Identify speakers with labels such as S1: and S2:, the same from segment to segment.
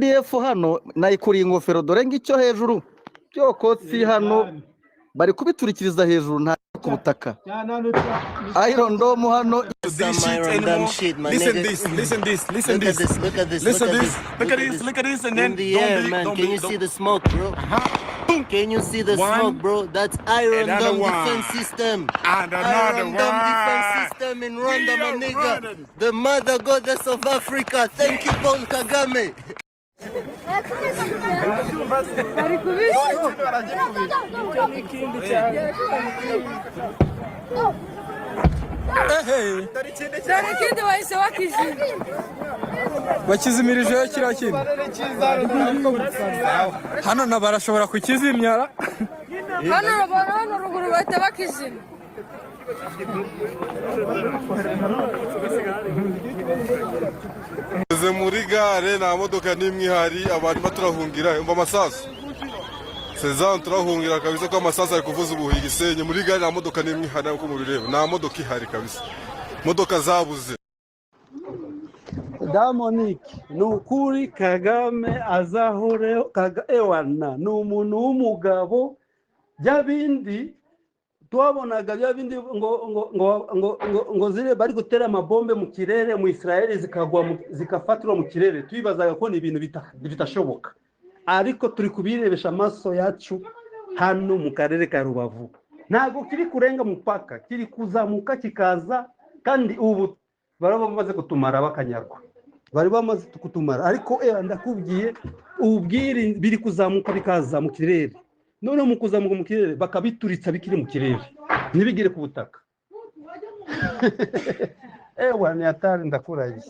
S1: RDF hano nayikuriye ingofero. Dore ngicyo hejuru byokotsi hano, bari kubiturikiriza hejuru, nta ku butaka. Iron Dome hano.
S2: This
S3: Some
S2: shit
S3: Iron Dome
S2: anymore.
S3: shit, my
S2: Listen
S3: nigga.
S2: this, listen this, listen
S3: Look at
S2: this.
S3: this, look at this,
S2: Listen
S3: look at
S2: this,
S3: this.
S2: look at this, look at this, and then
S3: In the
S2: don't
S3: air,
S2: be,
S3: man.
S2: don't
S3: Can
S2: be,
S3: you see
S2: don't.
S3: The smoke, bro?
S2: Boom.
S3: Can you see the
S2: One,
S3: smoke, bro? That's Iron
S2: another
S3: Dome
S2: one.
S3: defense system.
S2: And another
S3: Iron Dome defense
S2: one.
S3: System in
S2: We
S3: Rwanda, my
S2: are
S3: nigga.
S2: running.
S3: The mother goddess of Africa. Thank you, Paul Kagame.
S4: Bari kubishyura.
S5: Ikindi cyane.
S4: Dore ikindi bahise bakizimya.
S5: Bakizimirijeho kiriya kindi hano na barashobora kukizimya.
S4: Hano urabona, hano ruguru bahita bakizimya.
S6: Tugeze muri gare, nta modoka n'imwe ihari. Abantu turahungira, umva amasasu sezan, turahungira kabisa ko amasasu ari kuvuza ubuhuha igisenyi. Muri gare nta modoka n'imwe ihari, uko mubireba nta modoka ihari kabisa, imodoka zabuze.
S7: Dominique, ni ukuri Kagame azahoreho. Ewana, ni umuntu w'umugabo. Bya bindi twabonaga, bya bindi ngo zire bari gutera amabombe mu kirere mu Israel, zikagwa zikafatirwa mu kirere, twibazaga ko ni ibintu bitashoboka, ariko turi kubirebesha amaso yacu hano mu karere ka Rubavu. Ntabwo kiri kurenga mupaka, kiri kuzamuka kikaza, kandi ubu bari bamaze kutumara, bakanyagwa bari bamaze kutumara. Ariko ndakubwiye, ubwiri biri kuzamuka bikaza mu kirere, noneho mu kuzamuka mu kirere bakabituritsa bikiri mu kirere, ntibigere ku butaka. Ewa, ni hatari, ndakurahiye.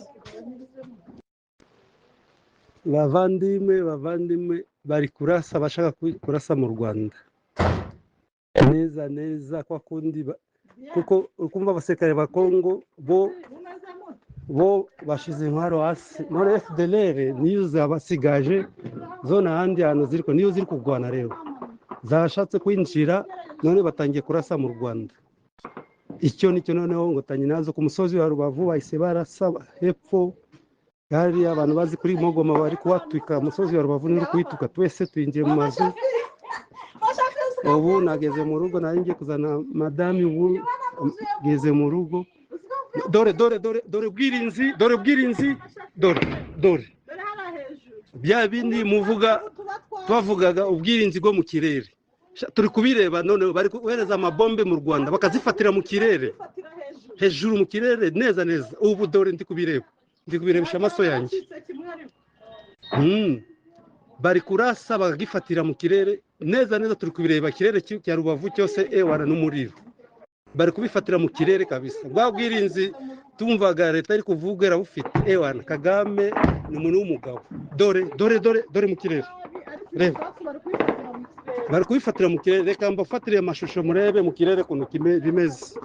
S7: Bavandimwe, bavandimwe, bari kurasa, bashaka kurasa mu Rwanda neza neza kwa kundi kuko ukumva abasirikare ba Kongo bo bashize intwaro hasi, none FDLR niyo zabasigaje zo, ahandi hantu ziri niyo ziri kurwana. Rero zashatse kwinjira, none batangiye kurasa mu Rwanda. Icyo nicyo noneho ngo tanyi nazo ku musozi wa Rubavu bahise barasa hepfo hari abantu bazi kuri Mogoma, bari kuhatwika. Umusozi wa Rubavu nuri kuhituka. Twese twinjiye mu mazu. Ubu nageze mu rugo, nari ngiye kuzana madame, ubu ngeze mu rugo. Dore, dore, dore, dore ubwirinzi, dore ubwirinzi, dore, dore bya bindi muvuga, twavugaga ubwirinzi bwo mu kirere. Turi kubireba none, bari kohereza amabombe mu Rwanda bakazifatira mu kirere, hejuru mu kirere neza neza. Ubu dore ndi kubireba, ndi kubirebesha amaso yanjye. Bari kurasa bakagifatira mu kirere neza neza. Turi kubireba, ikirere cya Rubavu cyose ewana n'umuriro. Bari kubifatira mu kirere kabisa. Bwa bwirinzi tumvaga leta iri kuvuga irabufite. Ewana, Kagame ni umuntu w'umugabo. Dore, dore, dore, dore mu kirere, reba, bari kubifatira mu kirere. Reka mbafatire amashusho murebe mu kirere ukuntu bimeze.